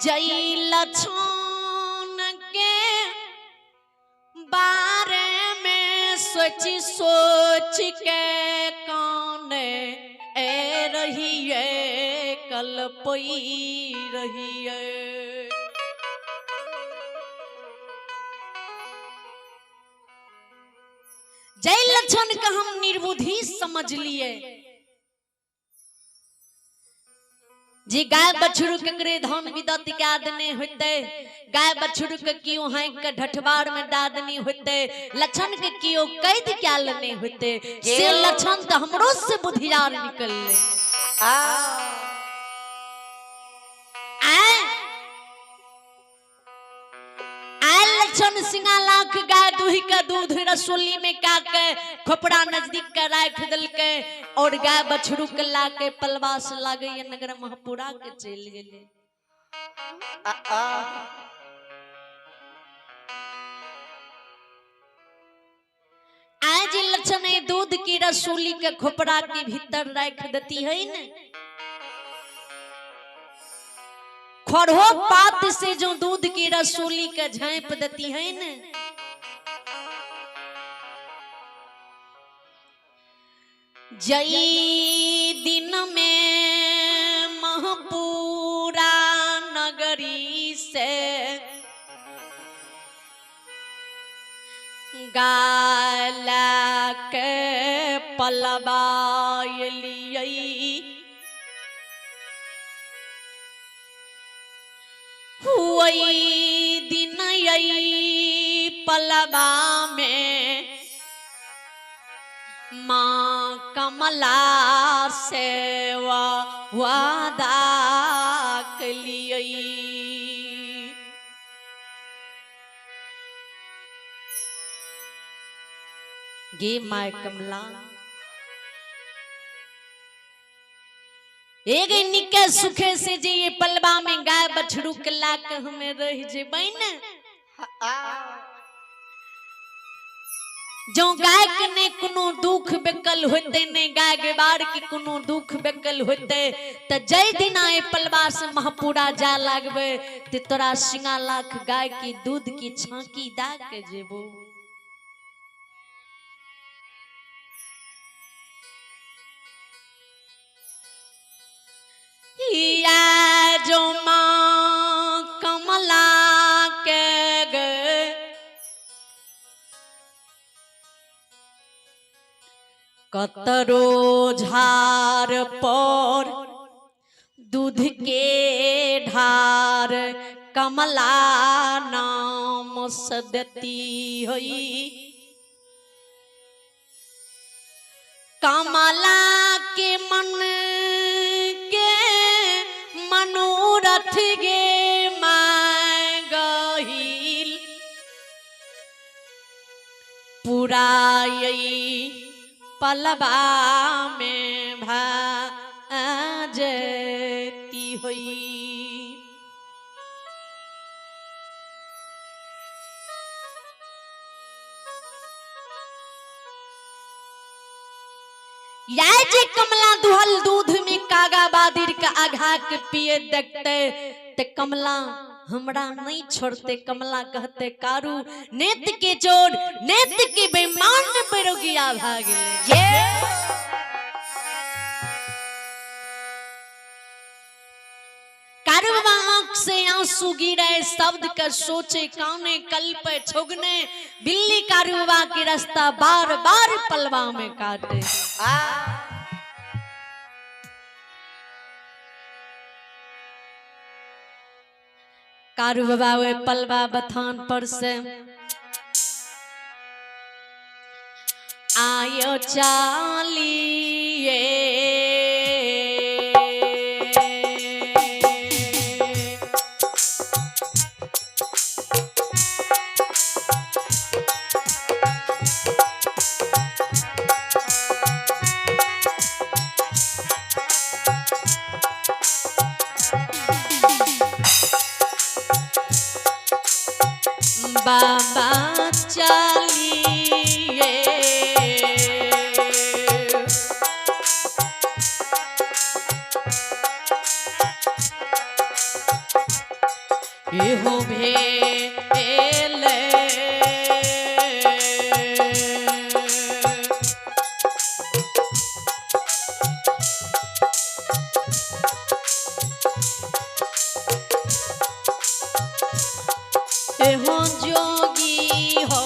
जई लछन के बारे में सोच सोच के काने ए रहिए कलपई रहिए। जय लक्षण के हम निर्बुद्धि समझ लिए जे गाय बछड़ू केकरे धन विदत के देने होते, गाय बछड़ू के कियो हाँक के ढठबार में दा देने होते, लक्षण के कियो कैद क्या लेने होते, से लक्षण तो हमरो से बुधियार निकलले। आए लक्षण सिंगा लाख गाय दूही के दूध रसोली में का के खोपड़ा नजदीक के राख दिलके और गाय बछड़ू के ला के पलवा से लागे नगर महपुरा के चल गेले। आज लक्षण दूध की रसोली के खोपड़ा के भीतर राख देती है न, खड़ो पात से जो दूध की रसोली के झाँप देती है न, जई दिन में महपूरा नगरी से गाला के पलवायलियै हुई दिन यई पलवा में माँ कमला सेवा वादा कलियै। गे my कमला एक निके सुखे से जे ये पलवा में गाय बछड़ू के ला के हमें रह जेबै न, जो गाय के ने कोनो दुख बेकल होते ने गाय के बार के कोनो दुख बेकल होते, त जय दिन आए पलवा से महपूरा जा लागबे ते तोरा सिंगा लाख गाय की दूध की छांकी दा के जेबो। या जो माँ कमला के गे कतरो झार पर दूध के ढार कमला नाम सदती हुई, कमला के मन के मनोरथ गे मांगहिल पुराई पलवा में भाजती हुई। या जे कमला दुहल दूध में कागा बादिर के आघा के पिए देखते ते कमला हमरा नहीं छोड़ते, कमला कहते कारू नेत के चोर नेत के बेईमान बेरोगिया भागले। कारू बाबा आंख से आंसू गिरे शब्द का सोचे काने कल पे छुगने बिल्ली कारू बाबा के रास्ता बार बार पलवा में काटे। कारू बाबा वे पलवा बथान पर से आयो चालिए बाबा चलिए एहो भेल। एहो जोगी हो,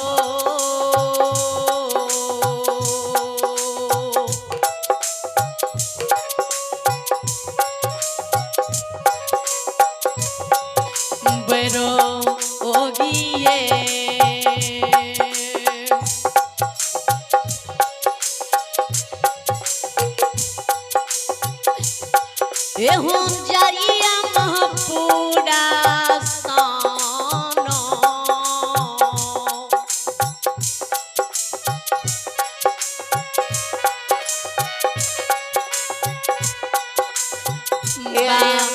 बरो ओगिए। एहो जरिया महपूरा सानो।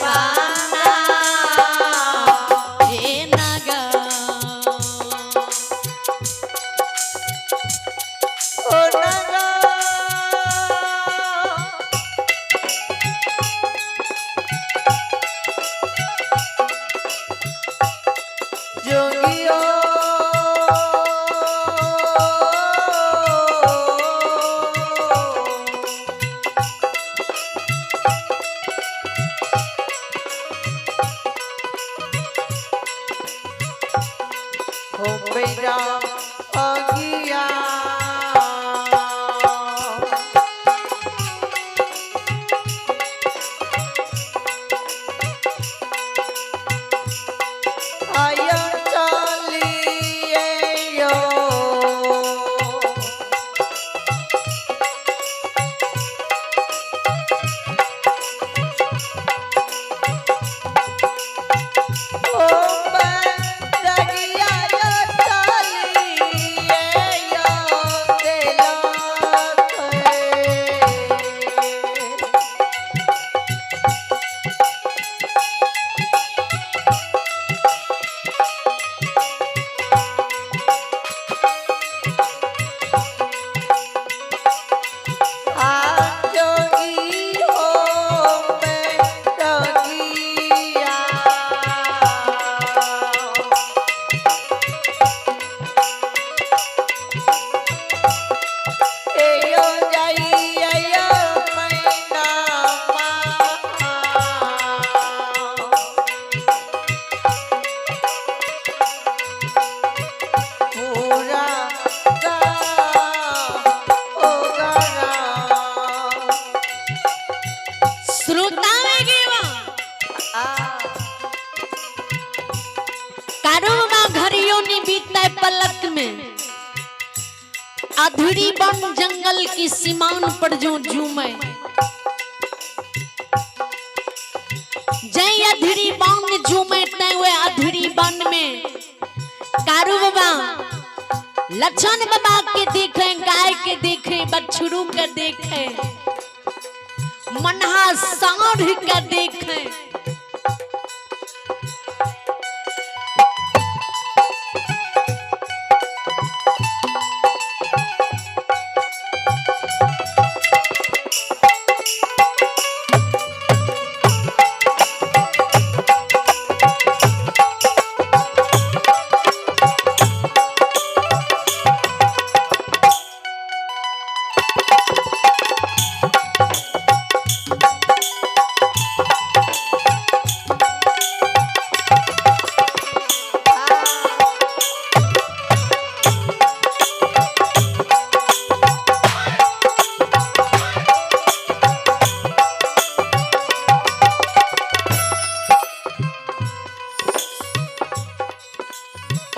बाबा हे नगा। ओ नगा। जोगियो हो मेरा अगिया। आया चलिए यो। ओ बरगिया यो चलिए यो दिलक। जोगी हो मैं रगिया। एयो जाइयो मैना पूरा ओ गरा। श्रोता में गेवा आ कारोबा घड़ियों ने बीता पलक में, अधूरी वन जंगल की सीमान पर जो झूमे। जय अधूरी वन झूमे तय वे अधूरी वन में कारू बाबा लक्षण बाबा के देखे, गाय के देखे, बछड़ू के देखे, मनहा साढ़ के देखे।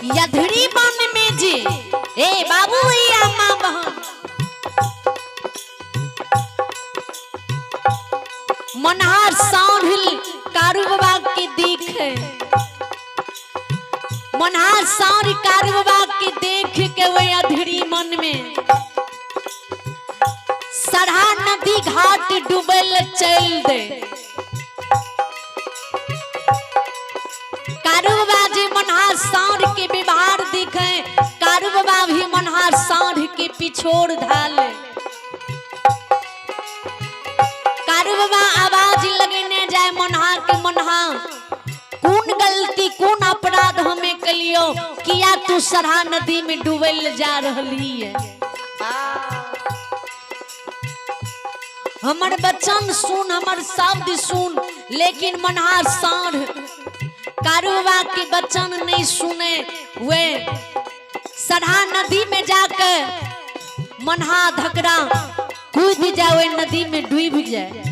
यधरी वन में जे ए बाबू भैया माँ बहन मनहार साढ़िल कारू बाबा के देखे, मनहार साढ़ कारू बाबा के देख के वे अधरी मन में सढ़ा नदी घाट डूबल चल दे। कारू बाबा जी मनहार साढ़ के व्यवहार दिखे, कारू बाबा भी मनहार साढ़ के पिछोड़ धाले। कारू बाबा आवाज लगेने जाए मनहा के, मनहा कौन गलती कौन गेलियो, किया तू सरा नदी में डूबल जा रहली है? हमर बचन सुन, हमर शब्द सुन। लेकिन मनहा साढ़ कारूबा के बचन नहीं सुने, वे सरा नदी में जाकर मनहा धकरा कूद जाए, वे नदी में डूब जाए।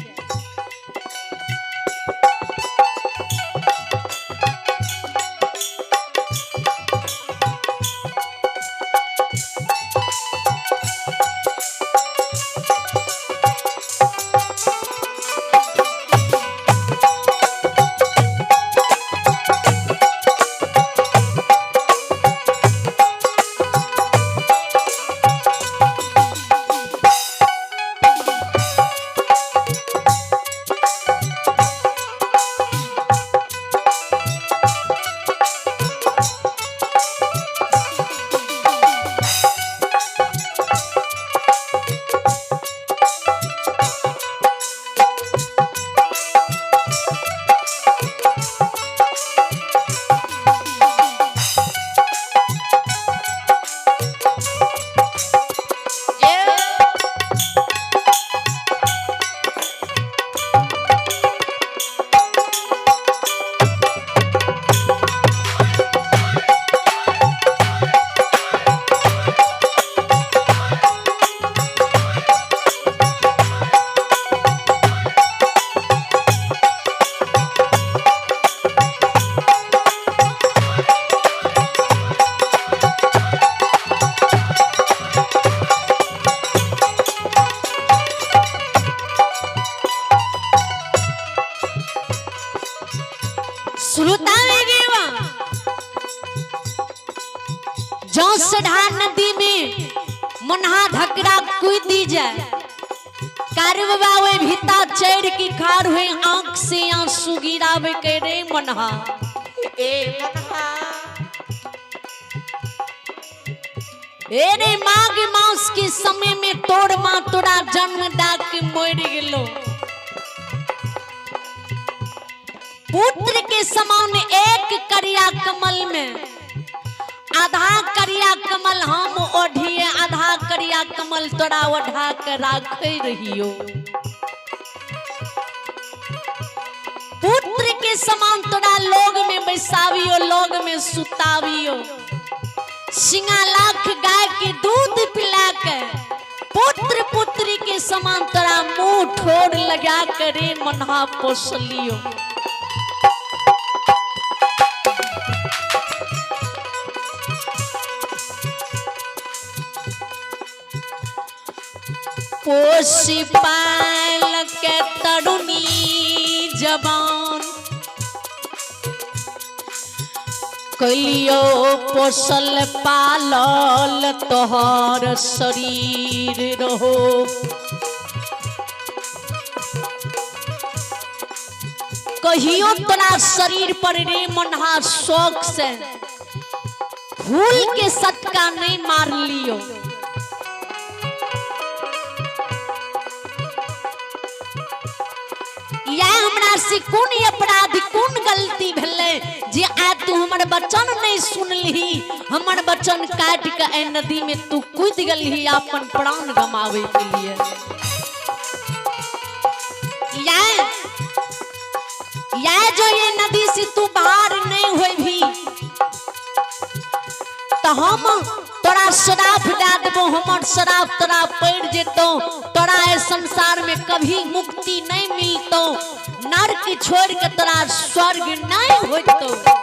जो सढ़ा नदी में मुन्हा धकरा कूदी जाए, कारवा वे भीता चढ़ की खार हुए आंख से आंसू गिरावे के रे मनहा। ए मनहा। ए रे माघ मास के समय में तोड़ माँ तोरा जन्म दा के मर गेलो, पुत्र के समान एक करिया कमल में आधा करिया कमल हम ओढ़िए, आधा करिया कमल तोरा ओढ़ा के राखे रहियो। पुत्र के समान तोरा लोग में बैसावियो, लोग में सुतावियो, सिंगा लाख गाय के दूध पिला के पुत्र पुत्री के समान तोरा मुंह ठोर लगा करे मनहा पोसलियो। पोसी पाल के तरुणी जवान कलियो, पोसल पालल तोहर शरीर रहो। कहियो तोरा शरीर पर रे मनहा शौक से फूल के सटका नहीं मार लियो। या हमरा से कोन अपराध कोन गलती भेलै जे आ तू हमर वचन नहीं सुनलही, हमर वचन काट के ए नदी में तू कूद गेलही अपन प्राण गमावे के लिए। या जो ये नदी से तू बाहर नहीं होई भी तो हम तोरा श्राप दे देबो, हमर श्राप तोरा पड़ जेतो, तोरा ए संसार में कभी मुक्ति नहीं मिलतो, नर्क छोड़ के तोरा स्वर्ग नहीं होतो।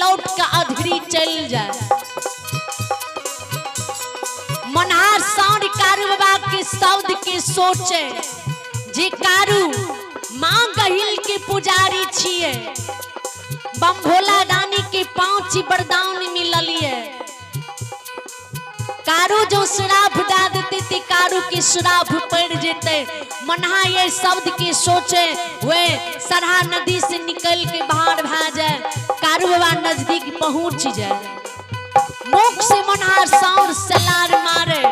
लौट के अधरी चलि जाए। मनहा साँझ कारू बाबा के शब्द के सोचे जे कारू माँ गहिल के पुजारी छिए, बम भोला रानी के 5 वरदान मिललिए। कारू जो श्राप दे देते ते कारू के श्राप पड़ जेते। मनहा ये शब्द के सोचे वे सरहा नदी से निकल के बाहर भा जाए, कारू बाबा नजदीक पहुंच जाए। मुख से मनहा सौर सलार मारे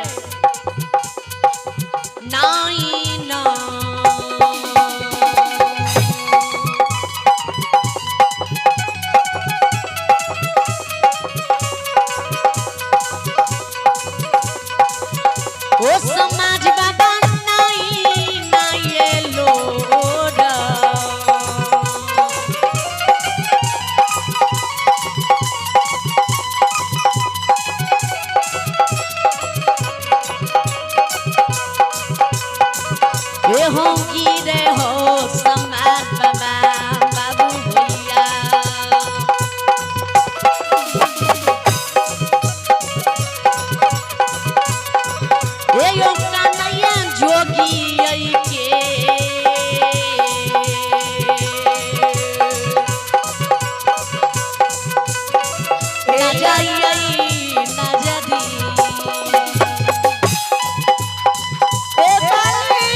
नाई ना। ओ समाज बाबा नाई नाई लोरा। ए हो की रे हो समाज बाबा बाबू भैया। ए यो कानैया जोगी आई के ना जाई आई ना जदी। ए बाली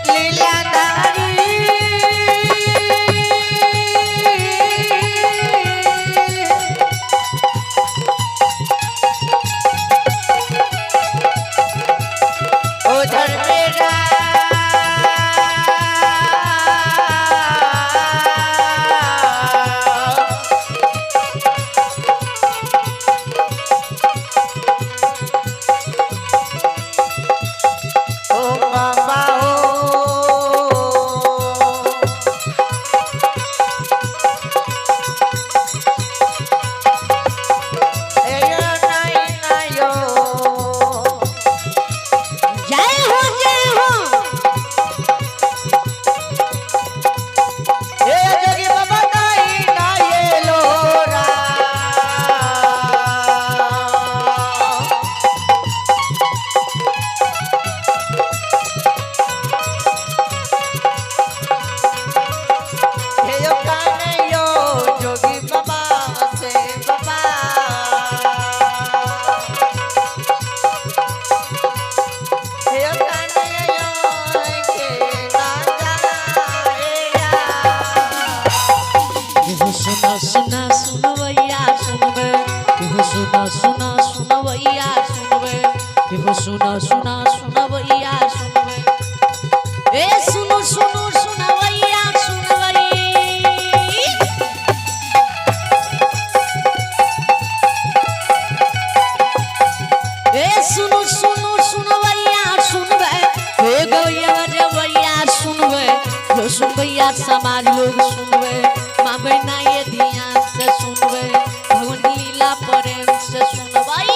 लीलाधारी उधर मेरा ओ बाबा ओ ए यो नाई नायो। जय हो जय हो। ए जोगी बाबा नाई नाये लोरा। हे यो काने यो जोगी बाबा से बाबा। हे यो काने यो के ना जाए। केहू सुना सुना सुनवैया सुनबे, केहू सुना सुना सुनवैया सुनबे, केहू सुना सुना सुनवैया सुनबे। ए सुनो सुनो सुनवैया सुनवै। ए सुनो सुनो सुनवैया सुनबे, हे गौया रवैया सुनबे, जो सुनबैया समाज लोग सुनबे, माँ बहना ये ध्यान से सुनबे, भगवान की लीला प्रेम से सुनबई।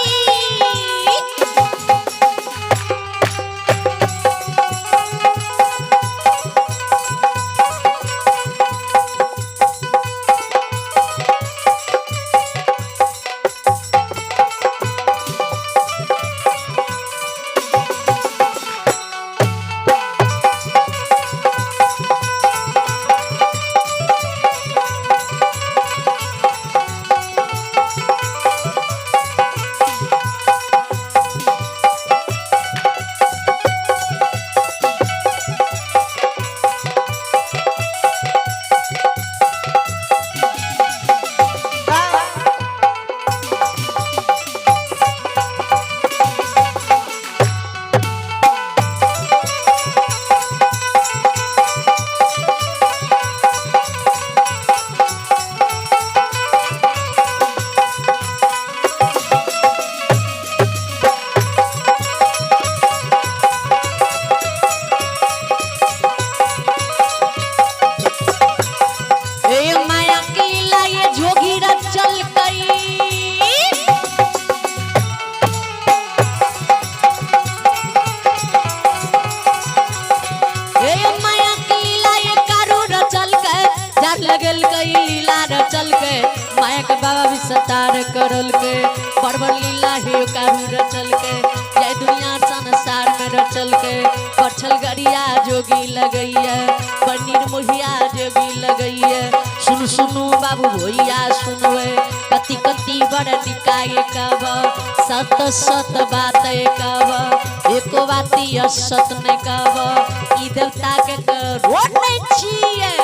बड़ लीला हे कारू रचल के, जय दुनिया संसार में रचल के। पछल गरिया जोगी लगैया, पनीर मोहिया जोगी लगैया। सुन सुनु बाबू भैया सुनवे, कति कति बड़ निकाय कब, सत सत बात कब, एको बाती असत नहीं कब। ई देवता के करो नहीं छियै।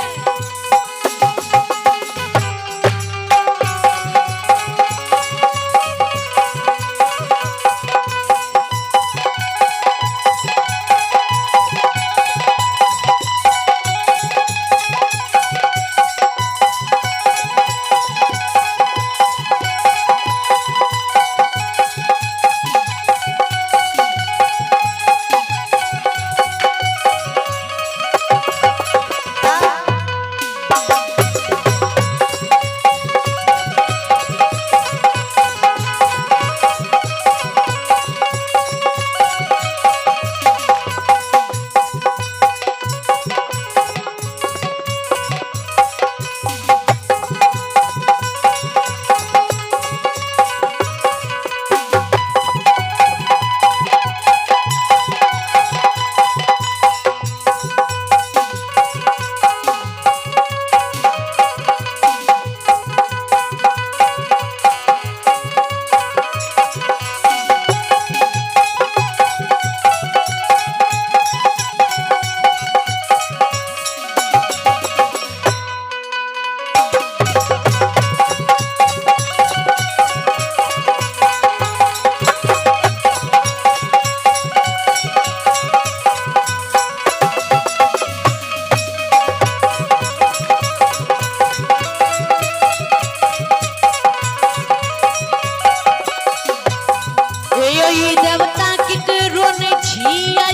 ए देवता केकरो नहि छियै।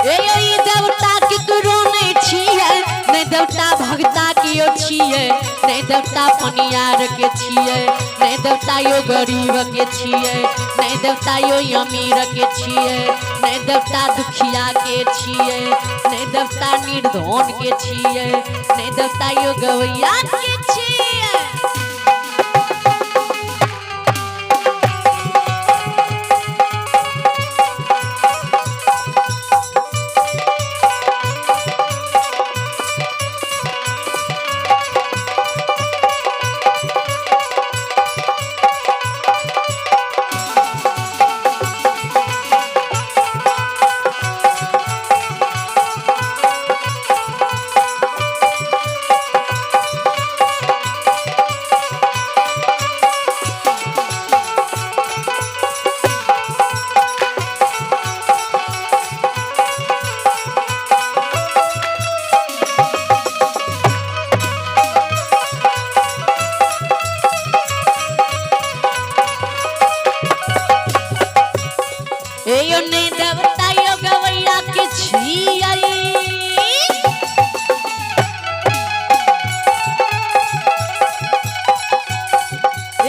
ए ई देवता केकरो नहि छियै, नहि देवता भगता केओ छियै, नहि देवता पनियार के छियै, नहि देवता यो गरीब के छियै, नहि देवता यो अमीर के छियै, नहि देवता दुखिया के छियै, नहि देवता निर्धन के छियै, नहि देवता यो गवैया के छियै। एयो नहि देवता यो गवैया के छियै।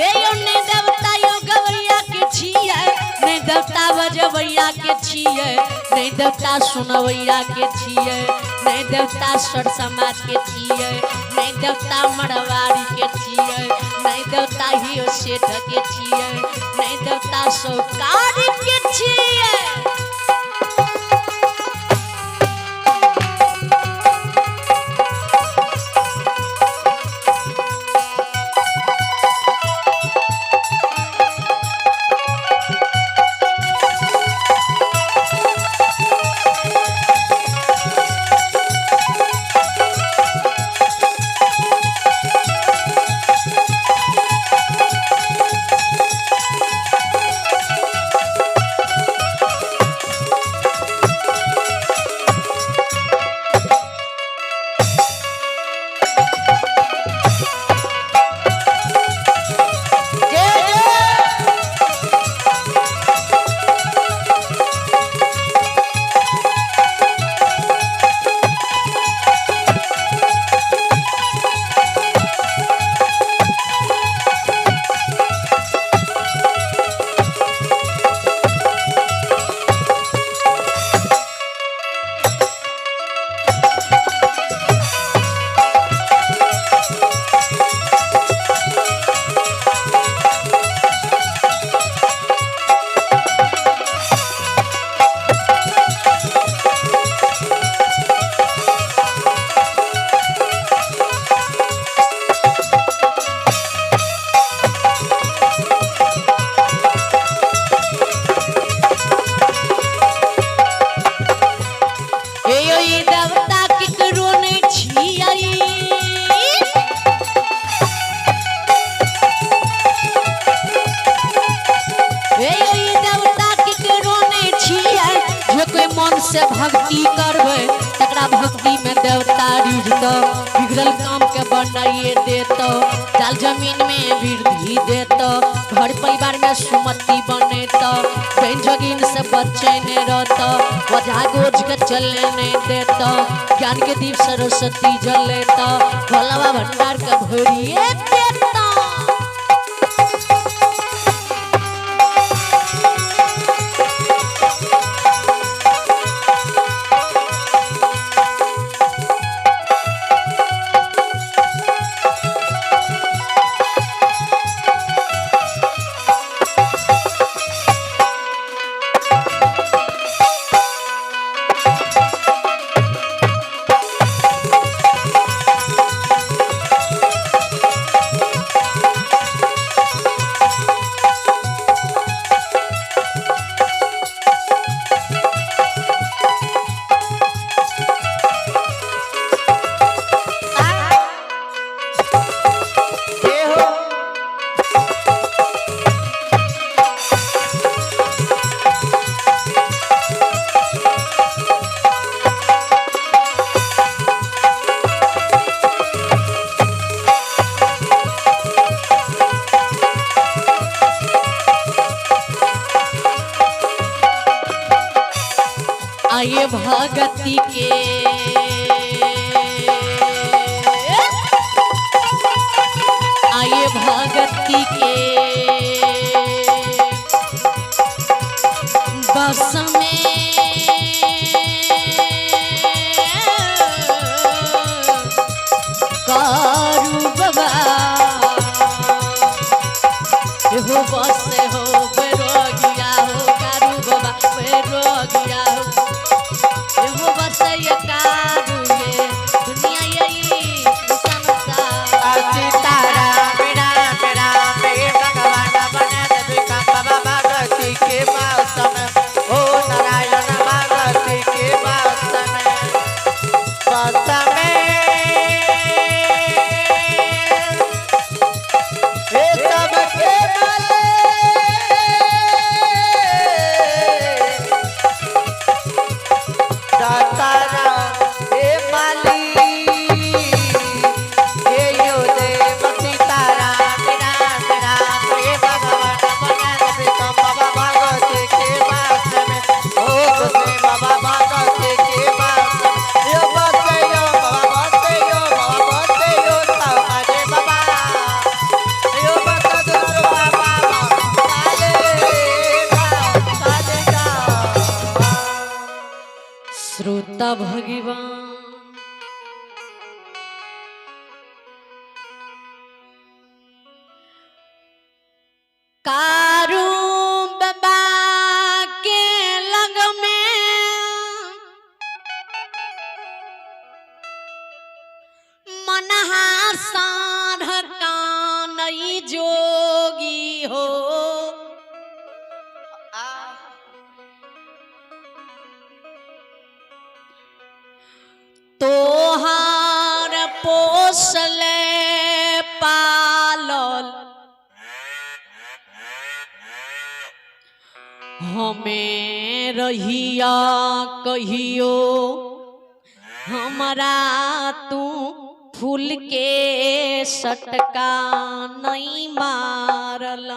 एयो नहि देवता यो गवैया के छियै, नहि देवता बजबैया के छियै, नहि देवता सुनबैया के छियै, नहि देवता सर समाज के छियै, नहि देवता मरवाड़ी के छियै, नहि देवता हियो सेठ के छियै, नहि देवता सौकार के छियै। भक्ति करबै तकरा भक्ति में देवता रिझतौ, बिगड़ल काम के बनाइए देतौ, जाल जमीन में वृद्धि देतौ, घर परिवार में सुमति बनेतौ, बहन जोगिन से बचे नहीं रहतौ, ओझा गोझ के चलने नहीं देतौ, ज्ञान के दीप सरस्वती जलेतौ, भोलाबा भंडार के भरिए देतौ। हे हो। आइए भगती के आइए भगती के बस में कारू बाबा हो बस हो बेरोगिया हो कारू बाबा बेरोगिया हो एहो बस ये कारू ये दुनिया यही संसार। सीताराम राम राम हे भगवान बने देवी का बाबा भगवती के पास में, ओ नारायण भगवती के पास में, पास में हे सबके माले दाता राम हे माली हे यो देव सीताराम राम राम हे भगवान बना देवी का बाबा भगवती के पास में, ओ कृष्ण बाबा भगवती के पास में, यो बसे यो बाबा बसे यो बाबा बसे यो साजे बाबा यो बसा दुलारो बाबा काले का काले का। श्रोता भगवान कारू बाबा के लग में मनहा साढ़ कानई जोगी हो, तोहार पोसले पालल हमें रहिया कहियो हमरा तू फूल के सटका नहीं मारल।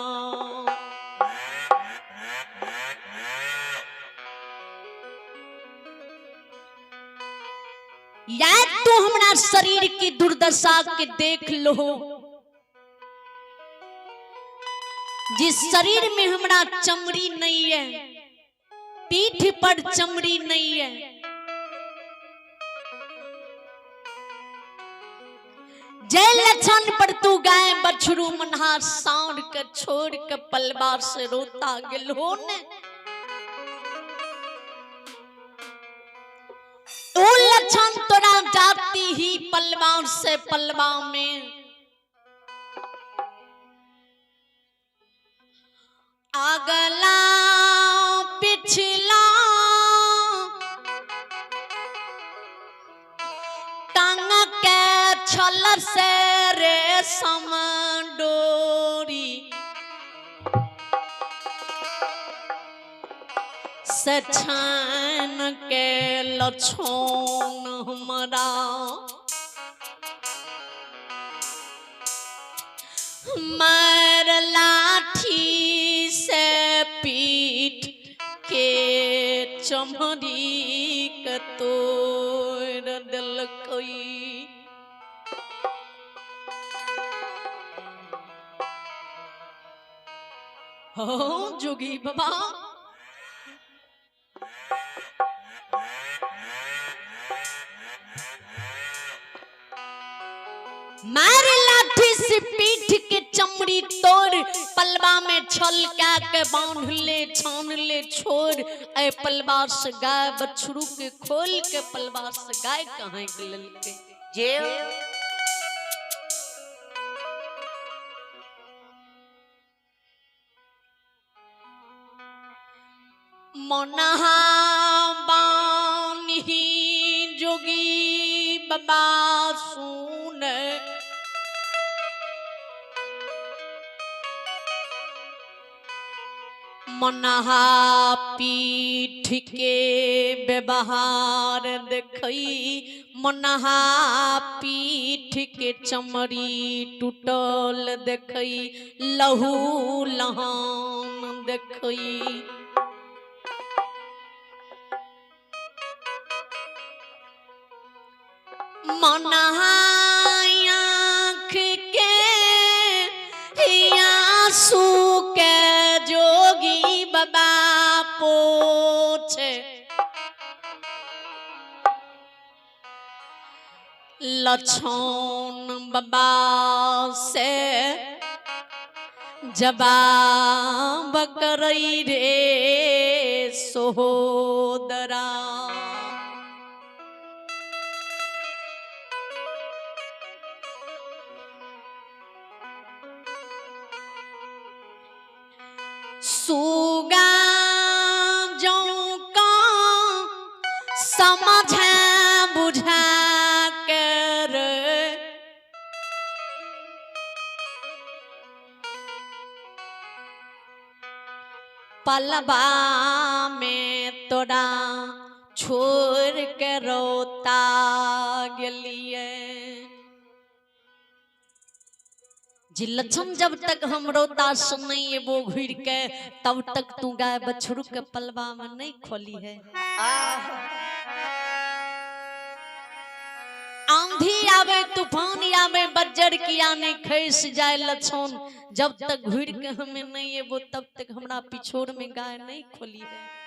या तू हमरा शरीर की दुर्दशा के देख लो, जिस शरीर में हमरा चमड़ी नहीं है, पीठ पर चमड़ी नहीं है, जय लक्षण पर तू गाय बछरू मनहा साउंड के छोड़ के पलवा से रोता गेल हो ने, ओ लक्षण तोरा जाती ही पलवा से पलवा में अगला पिछला टांग के छल से रेशम डोरी से छान के लछोन हमरा मार लाठी से पीठ के चमड़ी के तोड़ देलकै। हो जोगी बाबा, मार लाठी से पीठ के चमड़ी तोड़, पलवा में छल क्या के बांध ले छान ले छोड़, ऐ पलवा से गाय बछड़ू के खोल के पलवा से गाय कहाँ के ललके। जे मोनहा बानी जोगी बाबा सुन, मनहा पीठ के व्यवहार देखई, मनहा पीठ के चमड़ी टूटल देखई, लहू लहान देखई। मनहा आँख के आंसू के जोगी बाबा पोछे, लछौन बाबा से जवाब करई रे सोदरा। सुगा जौं का समझा बुझा कर पलबा में तोरा छोड़ के रोता गेलिए। जी लक्षण जब तक हम रोता सुनई एबो घुर के तब तक तू गाय बछड़ू के पलवा में नहीं खोली है। आंधी आवे तूफान आवे बज्जर की आने खैस जाए लक्षण, जब तक घुर के हमें नहीं एबो तब तक हमरा पिछोड़ में गाय नहीं खोली है।